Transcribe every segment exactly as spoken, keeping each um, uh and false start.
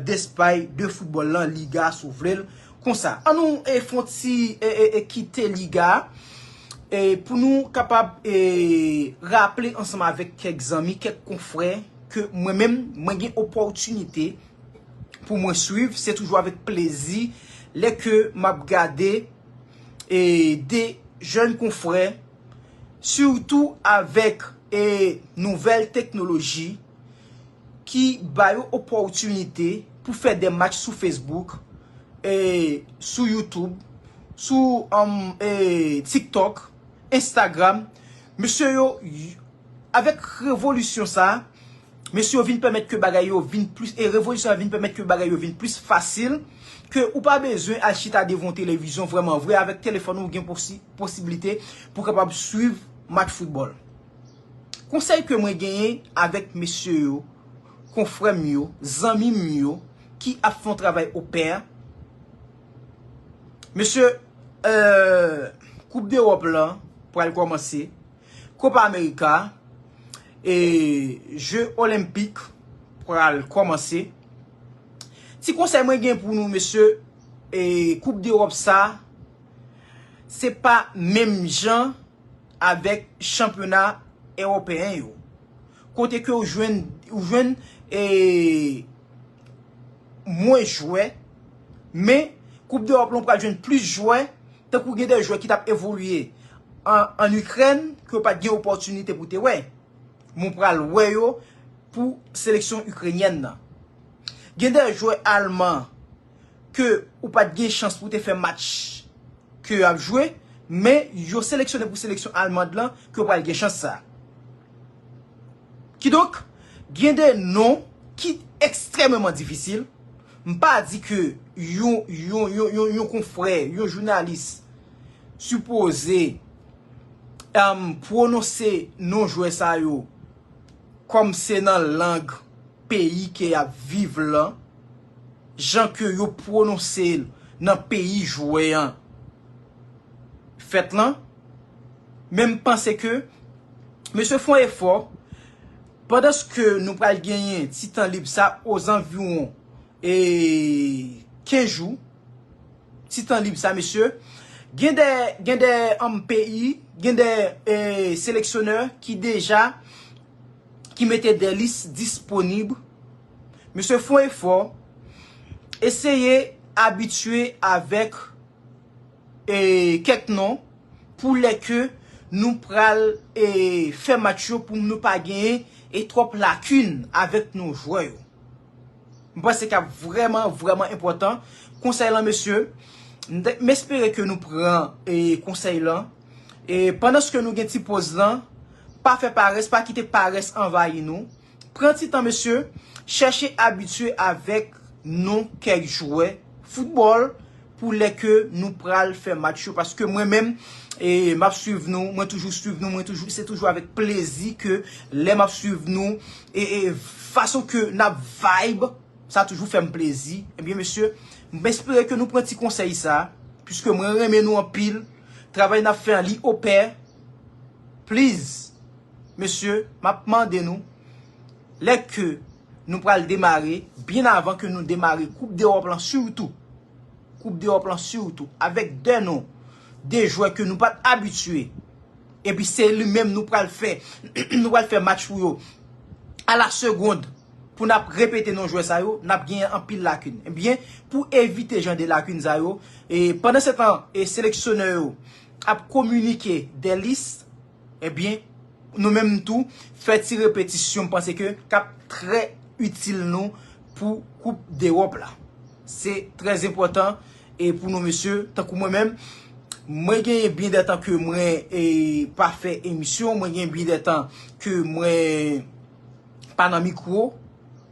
Despay de foutbòl lan, Liga, si w vle l konsa. An nou e, fè yon ti e, e, e, kite Liga a, e, pou nou kapab e, raple ansanm avèk kèk zanmi, kèk konfrè ke mwen menm, mwen gen opòtinite pou mwen swiv. Se toujou avèk plezi lè ke m ap gade e, de jèn konfrè, sitou avèk e, nouvèl teknoloji ki ba yo opòtinite pou fè de match sou Facebook, e, sou YouTube, sou um, e, TikTok, Instagram. Mesye yo, avèk revolisyon sa, mesye yo vin pèmèt ke bagay yo vin plis, e revolisyon sa vin pèmèt ke bagay yo vin plis fasil, ke ou pa bezwen al chita devan yon televizyon vrèman vre, avèk telefòn ou gen posi, posiblite pou kapab swiv match foutbòl. Konsèy ke mwen genyen avèk mesye yo, konfrè m yo, zanmi m yo ki ap fè yon travay opè, mesye, euh, Koup Dewòp lan pral kòmanse, Copa America, e je olenpik pral kòmanse. Ti konsèy mwen gen pou nou, mesye, e Koup Dewòp sa, se pa menm jan avèk chanpyona ewopeyen yo. Kote ke ou jwenn, ou jwenn e, mwen jwè, men Koup Dewòp lan pral jwenn plis jwè, tankou gen de jwè ki t ap evolye an, an Ikrèn, ke w pa t gen opòtinite pou te wè. Mwen pral wè yo pou seleksyon ikrenyèn nan. Gen de jwè alman ke ou pa t gen chans pou te fè match ke yo ap jwe, men yo seleksyone pou seleksyon almand lan ke yo pral gen chans sa. Kidonk, gen de non ki ekstrèmeman difisil. M pa di ke yon, yon, yon, yon, yon konfrè, yon jounalis sipoze um, pwononse non jwè sa yo kòm se nan lang peyi ke y ap viv lan, jan ke yo pwononse l nan peyi jwè an fèt lan. Men m panse ke mesye fè yon efò, pandanske nou pral genyen ti tan lib sa ozanviwon e kenz jou, ti tan lib sa, mesye, gen de, gen de um, peyi, gen de e, seleksyonè ki deja, ki mete de lis disponib. Mesye, fè yon efò, eseye abitye avèk e, kèk non pou lè ke nou pral e, fè match yo pou nou pa genyen e twòp lakin avèk nou jwè yo. M panse k ap vrèman, vrèman enpòtan. Konsèy lan, mesye, m espere ke nou pran e, konsèy lan. E pandanske nou gen ti poz lan, pa fè parès, pa kite parès anvayi nou. Pran ti tan, mesye, chèche abitye avèk non kèk jwè foutbòl pou lè ke nou pral fè match yo, paske mwen menm e, m ap swiv nou, mwen toujou swiv nou, mwen toujou, se toujou avèk plezi ke lè m ap swiv nou e, e fason ke n ap vibe, sa toujou fè m plezi. Ebyen mesye, m espere ke nou pran ti konsèy sa, piske mwen renmen nou anpil. Travay n ap fè an li opè. Please, mesye, m ap mande nou, lè ke nou pral demare, byen avan ke nou demare Koup Dewòp lan sitou, Koup Dewòp lan sitou, avèk de non, de jwè ke nou pa t abitye, epi se li menm nou pral fè, nou pral fè match pou yo a la segonn, pou n ap repete non jwè sa yo, n ap genyen anpil lakin. Ebyen, pou evite jan de lakin sa yo, e pandan se tan e seleksyonè yo ap kominike de lis, ebyen, nou menm tou, fè ti repetisyon, m panse ke k ap trè itil nou pou Koup Dewòp la. Se trè enpòtan e pou nou, mesye, tankou mwen menm, mwen genyen byen de tan ke mwen e, pa fè emisyon, mwen genyen byen de tan ke mwen pa nan mikwo,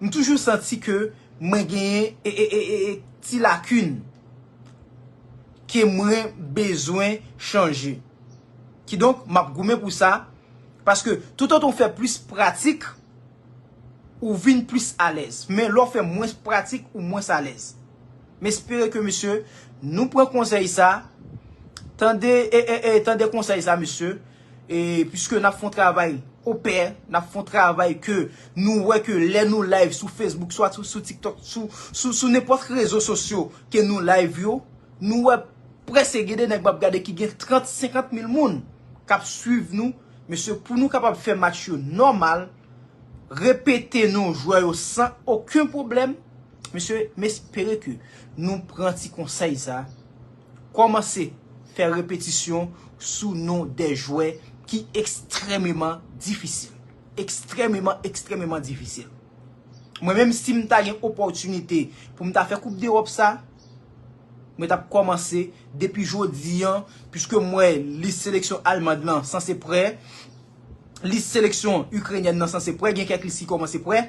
m toujou santi ke mwen genyen e, e, e, e, e ti lakin ke mwen bezwen chanje. Kidonk, m ap goumen pou sa, paske toutotan w fè plis pratik, ou vin plis alèz. Men lè w fè mwens pratik, ou mwens alèz. M espere ke, mesye, nou pran konsèy sa, tande, e, e, e, tande konsèy sa, mesye, e, piske n ap fè yon travay opè, n ap fè yon travay ke nou wè ke lè nou live sou Facebook, swa sou, sou TikTok, sou, sou, sou nenpòt rezo sosyo ke nou live yo, nou wè prèske gen de nèg m ap gade ki gen trant, senkant mil moun k ap swiv nou. Mesye, pou nou kapab fè match yo nòmal, repete non jwè yo san okenn pwoblèm, mesye, m espere ke nou pran ti konsèy sa. Kòmanse fè repetisyon sou non de jwè ki ekstrèmeman difisil. Ekstrèmeman, ekstrèmeman difisil. Mwen menm, si m ta gen opòtinite pou m ta fè Koup Dewòp sa, mwen t ap kòmanse depi jodi an, piske m wè lis seleksyon almand lan sanse prè, lis seleksyon ikrenyèn nan sanse prè, gen kèk lis ki kòmanse prè.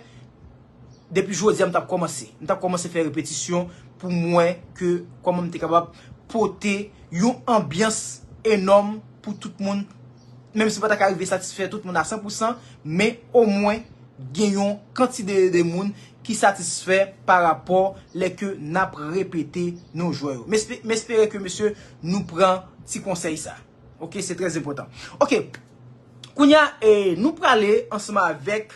Depi jodi a, m t ap kòmanse. M t ap kòmanse fè repetisyon pou m wè ke kòman m te kapab pote yon anbyans enòm pou tout moun. Menm si m pa ta ka rive satisfè tout moun a san pou san, men omwen gen yon kantite de moun ki satisfè pa rapò lè ke n ap repete non jwè yo. M espe-, m espere ke, mesye, nou pran ti konsèy sa. Oke, se trè enpòtan. Oke, kounye a, eh, nou prale ansanm avèk